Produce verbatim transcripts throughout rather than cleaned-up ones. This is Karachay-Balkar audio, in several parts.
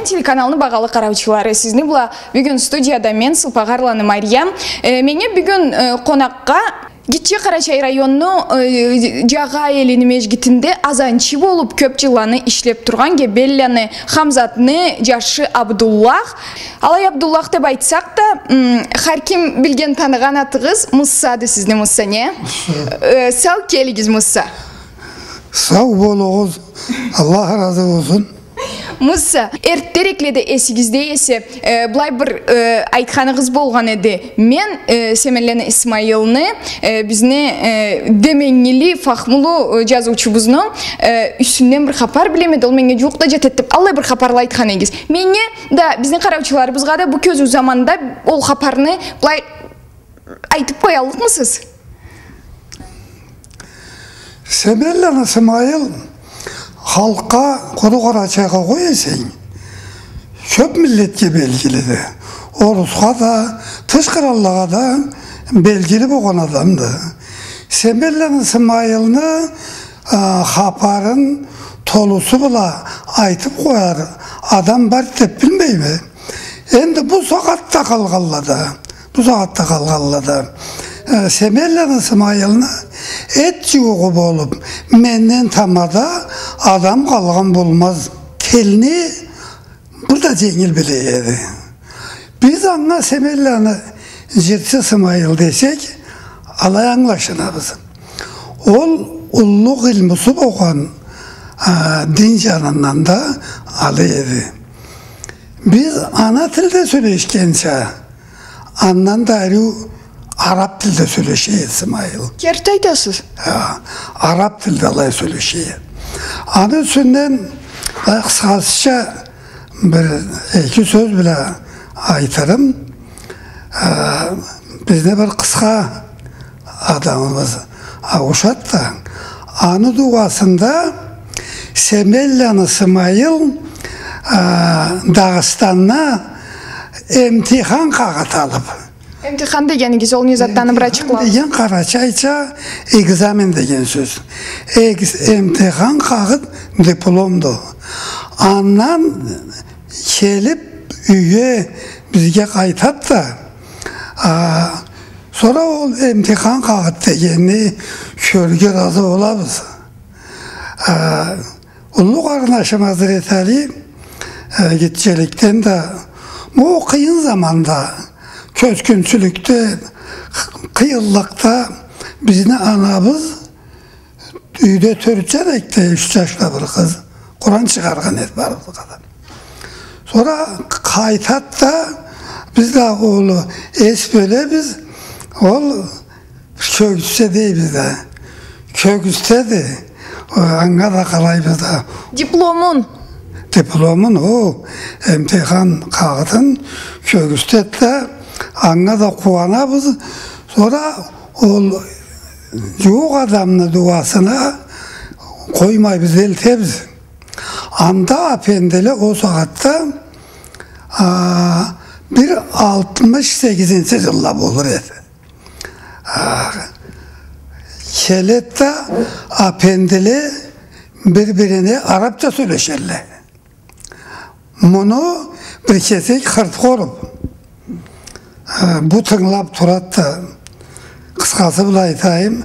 Телеканалны багъалы къараучулары, сизни бла бюгюн студияда мен, Сылпагъарланы Мариям. Э, меннге бюгюн, э, къонакъгъа Гитче Къарачай районну, э, Джагъа элини межгитинде азанчы болуп, кёп джылланы ишлеп тургъан Гебенланы Хамзатны джашы Абдуллах. Алай Абдуллах деп айтсакъ да, м, хар ким билген, таныгъан атыгъыз Муссады сизни, Мусса, не? Мусса. Э, сау келигиз, Мусса. Сау болугъуз. Аллах разы болсун. Мусса, эртдерекледе эсигизде эсе, э, былай бир, э, айтханыгъыз болгъан эди. Мен, э, Семенланы Исмайылны, э, бизни, э, деменгили, фахмулу, э, джазыучубузну, э, юсюнден бир хапар билеме да, ол меннге джууукъ да джетеди деп, аллай бир хапарла айтхан эдигиз. Меннге да, бизни къараучуларыбызгъа да бу кёзюу заманда ол хапарны былай айтып къояллыкъмысыз? Семенланы Исмайыл халкъгъа, къуру Къарачайгъа къой эсенг, кёп миллетге белгилиди. Орусха да, тыш къраллагъа да белгили болгъан адамды. Семенланы Исмайылны, а, хапарын толусу бла айтып къояр адам бар деп билмейме. Энди бу сагъатда къалгъанлада, бу сагъатда къалгъанлада, э, Семенланы Исмайылны эт джууукъ болуп, менден тамада адам къалгъан болмаз. Тилни бир да дженгил биле эди. Биз анга Семенланы джырчы Исмайыл десек, алай ангылашынабыз. Ол уллу илмусу болгъан, а, дин джанындан да алай эди. Биз ана тилде сёлешгенча, андан да ариу араб тилде сёлеше эди Исмайыл. Керти айтасыз? Хы, араб тилде алай сёлеше эди. Аны юсюнден, э, къысхасыча бир эки сёз бла айтырым. Э, бизни бир къысха адамыбыз ауушады да, аны дууасында Семенланы Исмайыл, а, Дагъыстанда эмтихан къагъыт алып. Эмтихан дегенигиз, ол не затды, аны бир ачыкълагъыз. Эмтихан деген къарачайча экзамен деген сёз. Экз-, эмтихан къагъыт дипломду. Андан келип юйге бизге къайтады да, а, сора ол эмтихан къагъыт дегенни кёрюрге разы болабыз. А, уллу къарнашым Азрет Али, э, гитчеликден да, бу къыйын заманда, кёчгюнчюлюкде, къыйынлыкъда бизни анабыз юйде тёрт джан эди да, юч джашла бир къыз, Къуран чыгъаргъан эди барыбызгъа да. Сора къайтады да, биз да ол эс бёлебиз, ол кёкюсте дейбиз да. Кёкюстеди. О, анга да къалайбыз да. Дипломун. Дипломун, о, эмтихан къагъытын кёкюстеди да, анга да къууанабыз. Сора ол джууукъ адамны дууасына къоймайбыз, элтебиз. Анда апендиле о сагъатда, а, бир алтмыш сегизинчи джылла болур эди. А, келеди да, апендиле бир-бирине арабча сёлешелле. Муну бир кесек хырт къоруп, а, бу тынгылап турады да, къысхасы бла айтайым,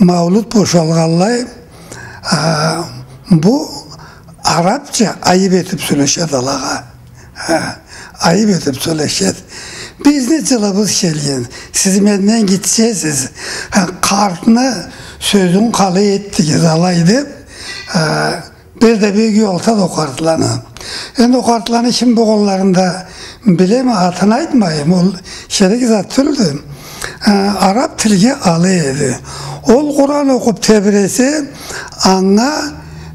маулут бошалгъанлай, а, бу арабча айып этип сёлешеди алагъа. Хы, айып этип сёлешеди. Бизни джылыбыз келген, сиз менден гитчесиз. Хы, къартны сёзюн къалай этдигиз алай деп, хы, бир да бек уялтады ол къартланы. Энди ол къартланы ким болгъанларын да билеме, атын айтмайым, ол керек зат тюлдю. Э, араб тилге алай эди. Ол Къуран окъуп тебиресе, анга,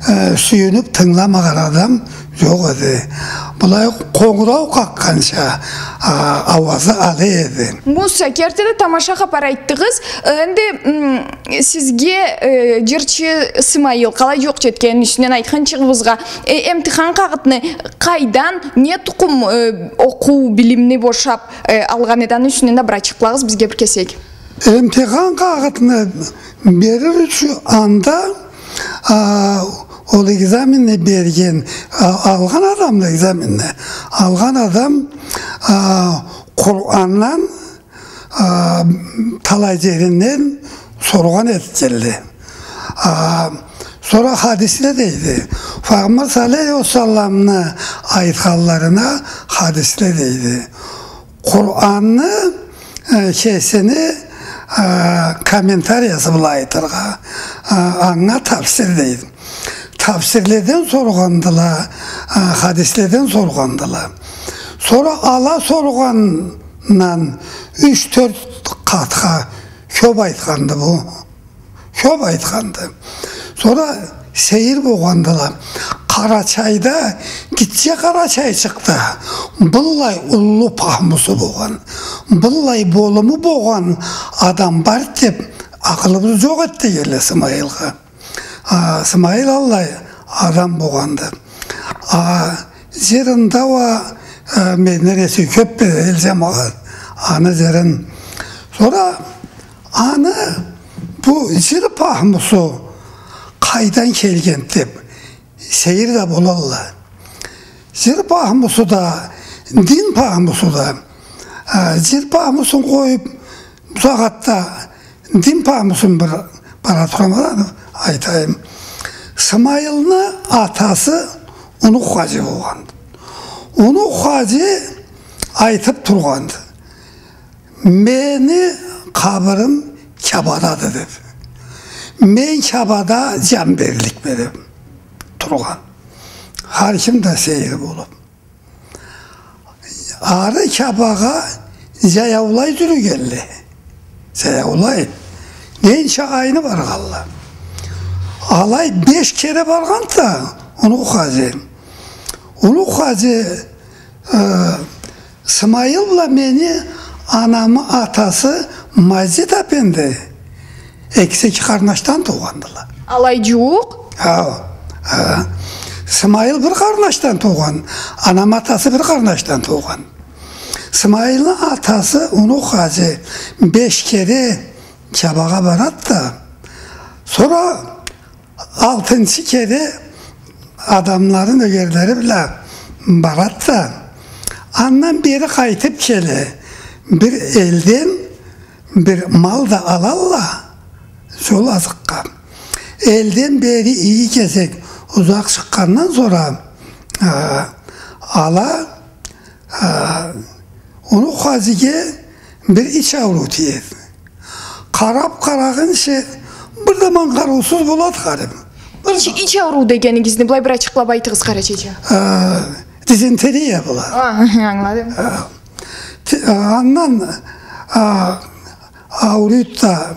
э, сюйюнюп тынгыламагъан адам джокъ эди. Былай къонгурау къакъгъанча, а, ауазы алай эди. Мусса, керти да тамаша хапар айтдыгъыз. Энди, м, сизге, э, джырчы Сымайыл къалай джууукъ джетгенини юсюнден айтхынчыгъыбызгъа, э, эмтихан къагъытны къайдан, не тукъум, э, окъуу билимни бошап, э, алгъан эди, аны юсюнден да бир ачыкълагъыз бизге бир кесек. Эмтихан къагъытны берир ючюн анда, а, ол экзаменни берген, а, алгъан адамны, экзаменни алгъан адам, а, Къурандан, а, талай жеринден соргъан этгенле. А, сора хадисле дейди. Файгъамбар саллаллаху алейхи ва салламны айтханларына хадисле дейди. Къуранны, э, кесини, э, комментариясы бла айтыргъа, э, анга тафсир дейди. Тафсирледен соргъандыла, э, хадиследен соргъандыла. Сора ала соргъандан юч-тёрт къатха кёп айтханды бу. Кёп айтханды. Сора сейир болгъандыла. Къарачайда, гитче Къарачайчыкъда быллай уллу пахмусу болгъан, быллай болуму болгъан адам бар деп, акъылыбыз джокъ эди дегенле Сымайылгъа. А, Сымайыл аллай адам болгъанды. А, джырында уа, э, менден эсе кёп биле эл джамагъат аны джырын. Сора аны бу джыр пахмусу къайдан келген деп сейир да болалла. Джыр пахмусу да, дин пахмусу да. Э, джыр пахмусун къоюп, бусагъатда дин пахмусун бир бара турама да айтайым. Сымайылны атасы Унукъ хаджи болгъан. Унукъ хаджи айтып тургъанды: «Мени къабырым Кябадады», — деп. «Мен Кябада джан берликме», — деп тургъан. Хар ким да сейир болуп. Ары Кябагъа джаяулай джюрюгенле. Джаяулай. Ненча айны баргъанла. Алай беш кере баргъанды да Унукъ хаджи. Унукъ хаджи, э, Сымайыл бла мени анамы атасы Мазит апенди. Экиси эки къарнашдан туугъандыла. Алай джууукъ? Хау, хау. Сымайыл бир къарнашдан туугъан, анамы атасы бир къарнашдан туугъан. Сымайылны атасы Унукъ хаджи беш кере Кябагъа барады да, сора алтынчы кере адамлары, нёгерлери бла барады да, андан бери къайтып келе, бир элден бир мал да алалла джол азыкъгъа. Элден бери иги кесек узакъ чыкъгъандан сора, а, ала, а, Унукъ хаджиге бир ич ауруу тиеди. Къарап къарагъынчы, бир да манкъарыусуз болады харип. Ич, ич ауруу дегенигизни былай бир ачыкълап айтыгъыз, къарачайча. А, дизентерия болады. А, ангыладым. А, ти-, а, андан, а, ауруйду да,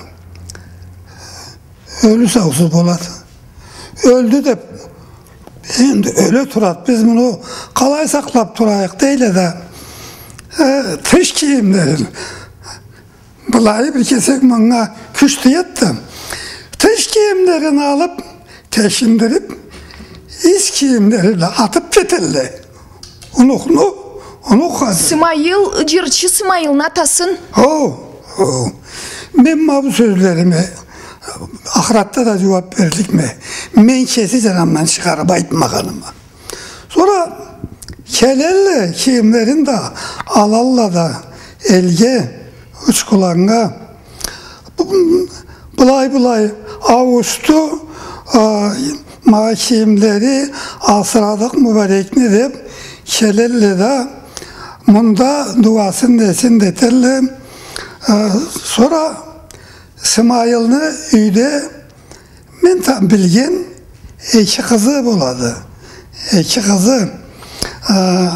ёлю-саусуз болады. Ёлдю деп, энди ёле турады. Биз муну къалай сакълап турайыкъ дейле да, э, тыш кийимлерин, былайы бир кесек манга кюч тиеди да, тыш кийимлерин алып, тешиндирип, ич кийимлери бла атып кетелле. Унукъну, Унукъ хаджи. Сымайыл, джырчы Сымайылны атасын. Хо, хо. Мен ма бу сёзлериме ахыратда да джууап берликме, мен кеси джанымдан чыгъарып айтмагъаныма. Сора келелле, кийимлерин да алалла да элге, Учкуланнга. Бу-, былай-былай ауушду, а, ма кийимлери, асырадыкъ мубарекни деп келелле да, мында дуасын, несин да этелле. А, сора Сымайылны юйде мен там билген эки къызы болады. Эки къызы, а,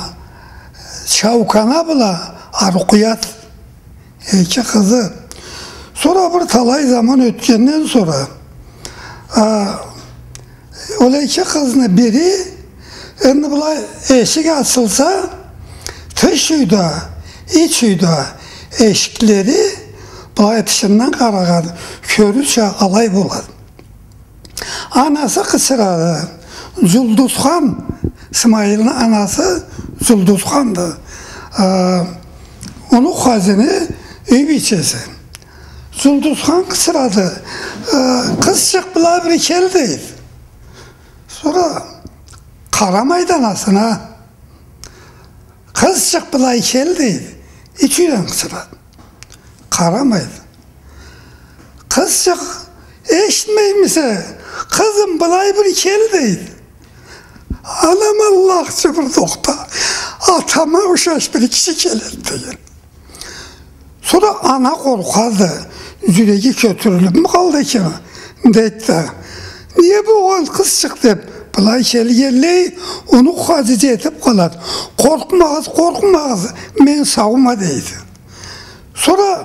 Чаукана бла Арукъуят. Эки къызы. Сора бир талай заман ётгенден сора, а, ол эки къызны бири, энди былай эшик ачылса, тыш юй да, ич юй да эшиклери былай тышындан къарагъан кёрюрча алай болады. Анасы къычырады. Джулдузхан, Сымайылны анасы Джулдузханды. А, Унукъ хаджини юй бийчеси. Джулдузхан къычырады. А, къызчыкъ, бла бир кел, дейди. Сора къарамайды анасына. «Къызчыкъ, былай кел», — дейди. Ичинден къычырады. Къарамайды. «Къызчыкъ, эшитмеймисе, къызым, былай бир кел», — дейди. «Анам, Аллахчы, бир тохта. Атама ушаш бир киши келеди», — деген. Сора ана къоркъады, джюреги кётюрюлюбмю къалды экен, дейди да: «Не болгъан, къызчыкъ?» — деп, былай келгенлей, Унух хаджи джетип къалады. «Къоркъмагъыз, къоркъмагъыз, мен саума», — дейди. Сора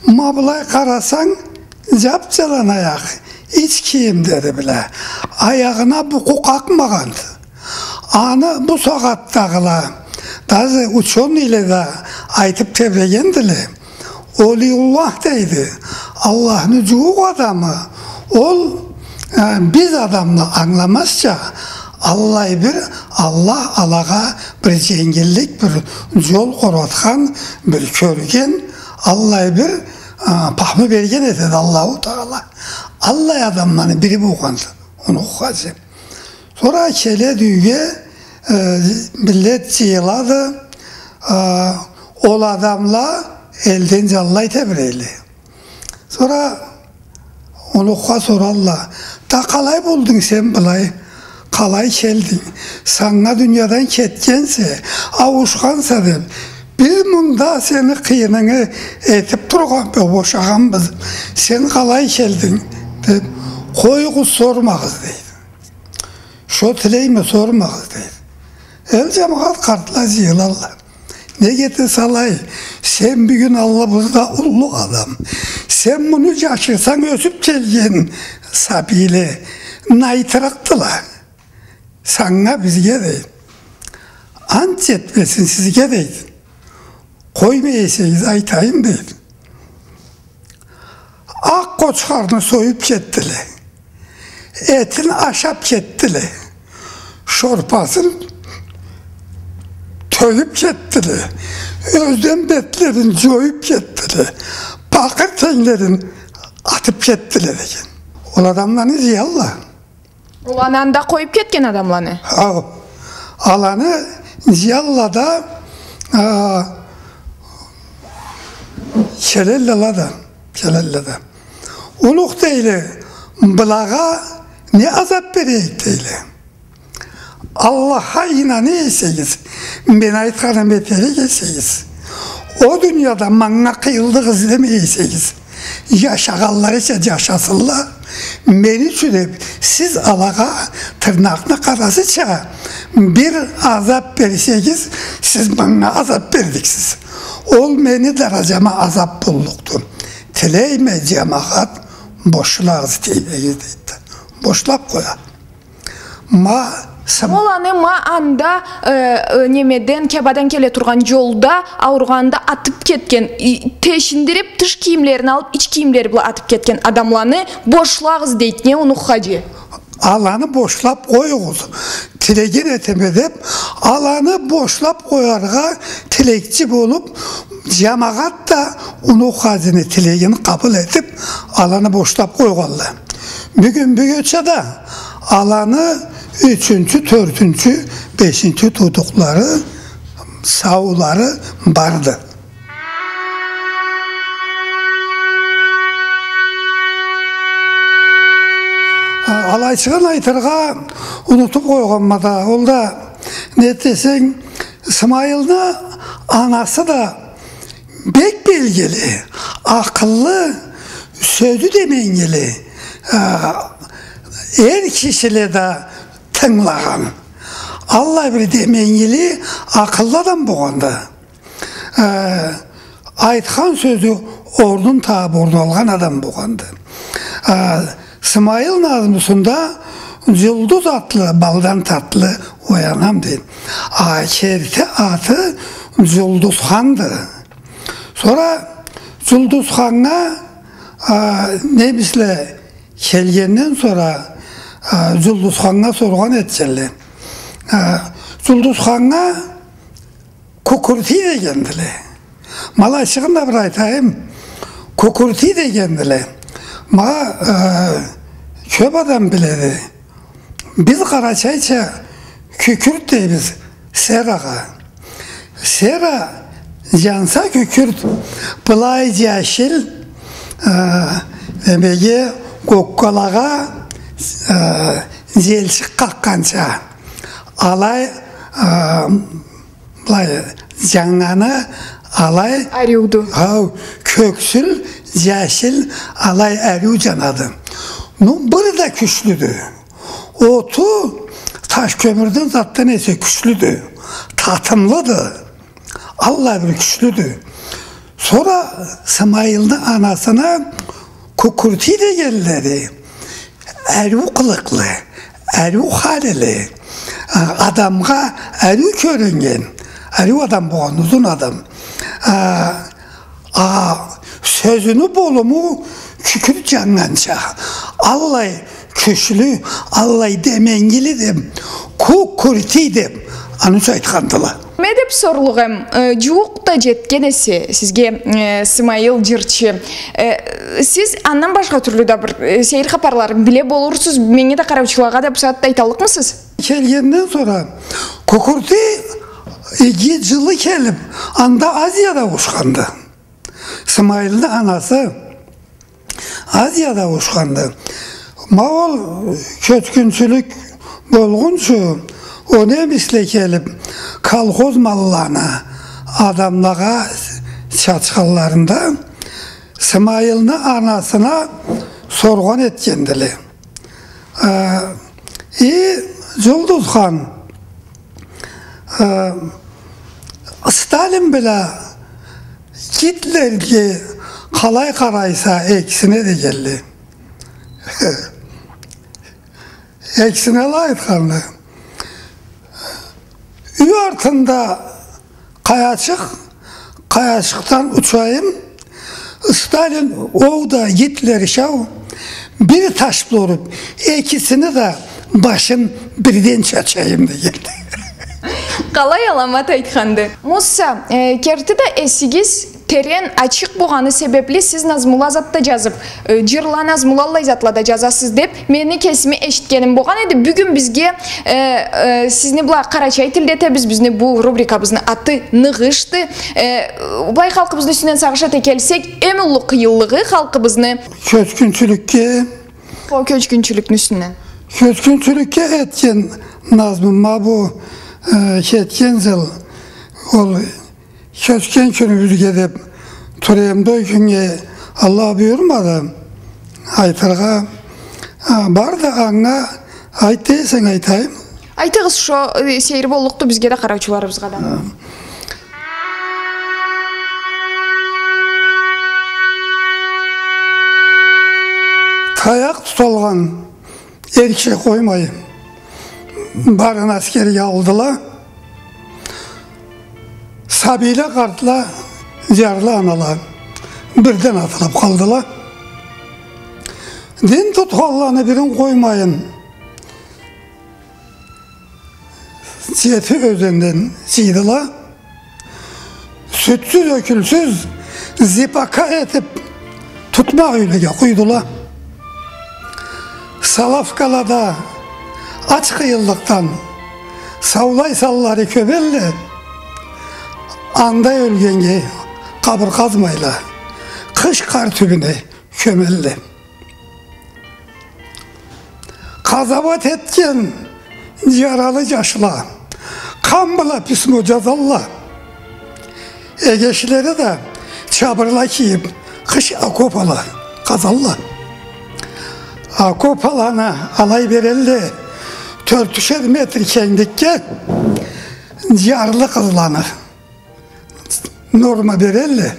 ма былай къарасанг, джап-джалан аякъ, ич кийимлери бла, аягъына букъу къакъмагъанды. Аны бу сагъатдагъыла, даже учёныйле да айтып тебрегендиле. Олиюллах, дейди, Аллахны джууукъ адамы, ол, э, биз адамла ангыламазча, аллай бир Аллах алагъа бир дженгиллик, бир джол къоратхан, бир кёрген, аллай бир, э, пахму берген этеди Аллаху Тагъала. Аллай адамланы бири болгъанды Унух хаджи. Сора келеди юйге, э, миллет джыйылады, э, ол адамла элден джанлай тебрейле. Сора Унухха соралла: «Да къалай болдунг сен былай? Къалай келдинг? Санга дуниядан кетгенсе, ауушханса деп, биз мында сени къыйынынгы этип тургъан, бошагъанбыз. Сен къалай келдинг?» — деп. «Къоюгъуз, сормагъыз», — дейди. «Шо тилейме, сормагъыз», — дейди. Эл джамагъат, къартла джыйылалла. «Неге десе алай, сен бюгюн аллыбызда уллу адам. Сен муну джашырсанг, ёсюп келген сабийле найытырыкъдыла. Санга, бизге», — дейди. «Ант джетмесин сизге», — дейди. «Къоймай эсегиз, айтайым», — дейди. Акъ къочхарны союп кетдиле. Этин ашап кетдиле. Шорпасын тёгюп кетдиле. Ёзден бетлерин джоюп кетдиле. Пакъыр тенглерин атып кетдиле, деген. Ол адамланы джыялла. Ол аны анда къоюп кетген адамланы? Хау. Аланы джыялла да, а, келелле да, келелле да. Унух, дейле, былагъа не азап берейик, дейле. Аллахха ийнана эсегиз, мен айтханымы этерик эсегиз, ол дунияда манга къыйынлыкъ излемей эсегиз, джашагъанларыча джашасынла, мени ючюн деп сиз алагъа, тырнакъны къарасыча, бир азап берсегиз, сиз манга азап берликсиз. Ол мени дараджама азап боллукъду. Тилейме, джамагъат, бошлагъыз тиймегиз, дейди. Бошлап къоя. Ма сым- Ол аны ма анда, э, э, немеден, Кябадан келе тургъан джолда, ауругъанда атып кетген, и, тешиндирип, тыш кийимлерин алып, ич кийимлери бла атып кетген адамланы бошлагъыз дейди, не, Унух хаджи? Аланы бошлап къоюгъуз. Тилеген этеме деп, аланы бошлап къояргъа тилекчи болуп, джамагъат да Унух хаджини тилегин къабыл этип, аланы бошлап къойгъанла. Бюгюн бюгече да аланы ючюнчю, тёртюнчю, бешинчи туудукълары, саулары барды. А, алайчыгъын айтыргъа унутуп къойгъанма да, ол да, не десенг, Сымайылны анасы да бек белгили, акъыллы, сёзю деменгили, а, эр кишиле да тынгылагъан. Аллай бир деменгили, акъыллы адам болгъанды. Э, айтхан сёзю орнун табып, орун алгъан адам болгъанды. Э, Сымайыл назмусунда «Джулдуз атлы, балдан татлы оянам», — дейди. А керти аты Джулдузханды. Сора Джулдузханнга, э, немисле келгенден сора, э, Джулдузханнга соргъан этгенле. Э, Джулдузханнга Кукурти дегендиле. Ма алайчыгъын да бир айтайым. Кукурти дегендиле. Ма, э, кёп адам биледи. Биз къарачайча кюкюрт дейбиз серагъа. Сера джанса кюкюрт, былай джашил, э, немеге, гоккалагъа, э, джелчик къакъгъанча. Алай, э, былай, джаннганы алай. Ариуду. Хау, кёксюл, джашил, алай ариу джанады. Ну, бир да кючлюдю. Оту таш кёмюрден затдан эсе кючлюдю. Татымлыды. Аллай бир кючлюдю. Сора Сымайылны анасына кукурти дегенлери. Ариу къылыкълы, ариу халили, а, адамгъа ариу кёрюннген, ариу адам болгъан, узун адам. А, а, сёзюню болуму кюкюрт джаннганча, аллай кючлю, аллай деменгили деб, кукурти деб, аны ючюн айтхандыла. Неме деб сорлугъум, э, джууукъ да джетген эсе сизге, э, Сымайыл джырчы. Э, сиз андан башха тюрлю да бир, э, сейир хапарларын биле болурсуз, меннге да, къараучулагъа да бусагъатда айталлыкъмысыз? Келгенден сора кукурти иги джылы келиб, анда Азияда ауушханды. Сымайылны анасы Азияда ауушханды. Ма ол кёчгюнчюлюк болгъунчу, ол немисле келиб, колхоз малланы адамлагъа чачханларында, Сымайылны анасына соргъан этгендиле. Э, и, Джулдузхан, э, Сталин бла Гитлерге къалай къарайса, экисине дегенле. Экисине алай айтханды. Юй артында къаячыкъ, къаячыкъдан учайым, Сталин ол да, Гитлер шау, бир таш болуб, экисини да башын бирден чачайым дегенди. Къалай аламат айтханды. Мусса, э, керти да эсигиз терен, ачыкъ болгъаны себебли сиз назмула зат да джазыб, э, джырла, назмула, аллай затла да джазасыз деб, мени кесими эшитгеним болгъан эди. Бюгюн бизге, э, э, сизни бла къарачай тилде этебиз, бизни бу рубрикабызны аты Ныгъышды. Э, былай халкъыбызны юсюнден сагъыш эте келсек, эм уллу къыйынлыгъы халкъыбызны. Кёчгюнчюлюкге. О, кёчгюнчюлюкню юсюнден. Кёчгюнчюлюкге этген назмум ма бу, э, кетген джыл ол Кёчген кюнюбюзге деб тура эдим да, ол кюннге Аллах буюрмады айтыргъа. А, бар да анга айт десенг, айтайым. Айтыгъыз, шо, э, сейир боллукъду бизге да, къараучуларыбызгъа да. Хы. Таякъ туталгъан эр киши къоймай, барын аскерге алдыла. Сабийле, къартла, джарлы анала бирден атылыб къалдыла. Дин тутханланы бирин къоймайын, джети ёзенден джыйдыла. Сютсюз, ёкюлсюз, зипака этиб, тутмакъ юйлеге къуйдула. Соловкалада ач къыйынлыкъдан саулай санлары кёб элле, анда ёлгеннге къабыр къазмайла, къыш къар тюбюне кёмелле. Къазауат этген джаралы джашла къан бла письмо джазалла. Эгечлери да чабырла кийиб, къыш окопала къазалла. Окопаланы алай берелле, тёртюшер метр кенгликге джарлы къызланы норма берелле.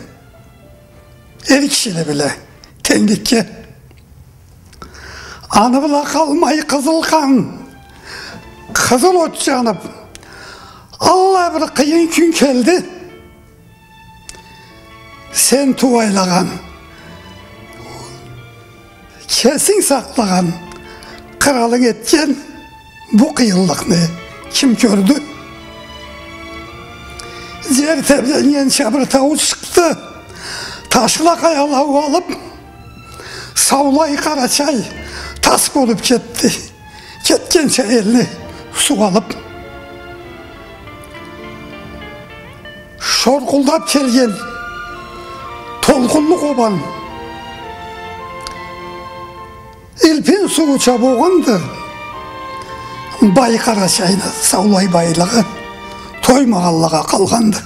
Эр кишиле бла тенгликге. Аны бла къалмай къызыл къан, къызыл от джаныб, аллай бир къыйын кюн келди. Сен тууайлагъан, кесинг сакълагъан къыралынг этген бу къыйынлыкъны ким кёрдю? Джер тебреннгенча бир таууш чыкъды. Ташла, къаяла ауалыб, саулай Къарачай тас болуб кетди. Кетгенча элни суу алып, шоркъулдап келген толкъунлу Къобан. Илпин сууча болгъанды бай Къарачайны саулай байлыгъы, тоймагъанлагъа къалгъанды.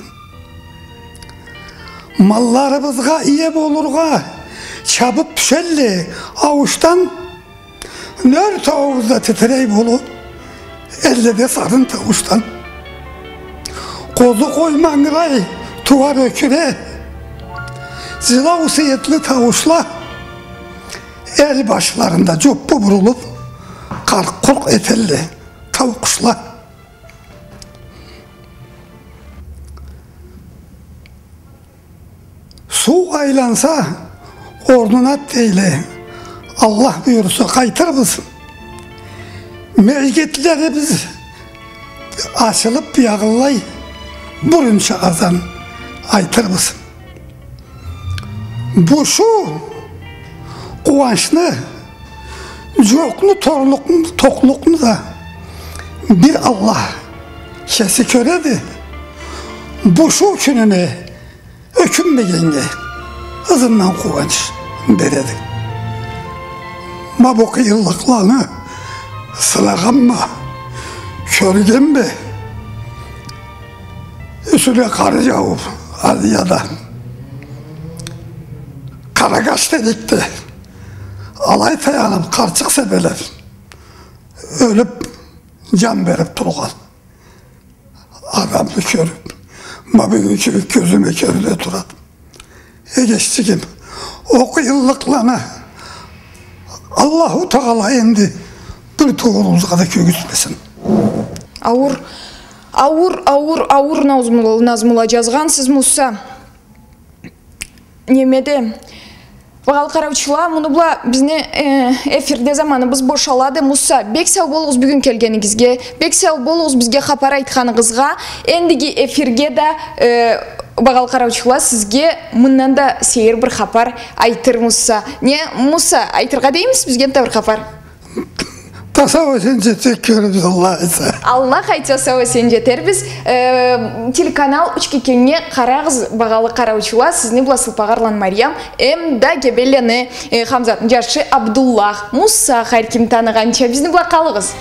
Малларыбызгъа ие болургъа чабып тюшелле ауушдан, нёр тауубуз да титирей болуп, элледе сарын тауушдан. Къозу къой мангырай, тууар ёкюре, жылау сыйытлы тауушла, эл башларында жоппу бурулуп, къаркъ-къуркъ этелле тау къушла. Суу айланса, орнуна дейле, Аллах буюрса, къайтырбыз. Межгитлерибиз ачылып, биягъылай бурунча азан айтырбыз. Бушуу, къууанчны, жокъну, торлукъну, токълукъну да бир Аллах кеси кёреди. Бушуу кюнюне ёкюнмегеннге ызындан къууанч береди. Ма бу къыйынлыкъланы сынагъанма, кёргенме. Юсюне къар жаууп, Азияда. Къарагъач терекде алай таянып, къарчыкъ себелеп, ёлюп, жан берип тургъан адамны кёрюп, ма бюгюн кибик кёзюме кёрюне турады. Эгеччигим, ол къыйынлыкъланы Аллаху Тагъала энди бир тууурубузгъа да кёргюзтмесин. Ауур, ауур, ауур, ауур назму-, назмула жазгъансыз, Мусса. Неме да, багъалы къараучула, муну бла бизни, э, эфирде заманыбыз бошалады. Мусса, бек сау болугъуз бюгюн келгенигизге, бек сау болугъуз бизге хапар айтханыгъызгъа. Эндиги эфирге да, э, багъалы къараучула, сизге мындан да сейир бир хапар айтыр Мусса. Не, Мусса, айтыргъа деймисиз бизге энтда бир хапар? Сау-эсен жетсек кёрюрбюз, Аллах айтса. Аллах айтса, сау-эсен жетербиз. Э, телеканал Учкекеннге къарагъыз, багъалы къараучула, сизни бла Сылпагъарланы Мариям, эмда Гебенланы, э, Хамзатны жашы Абдуллах, Мусса, хар ким таныгъанча, бизни бла къалыгъыз.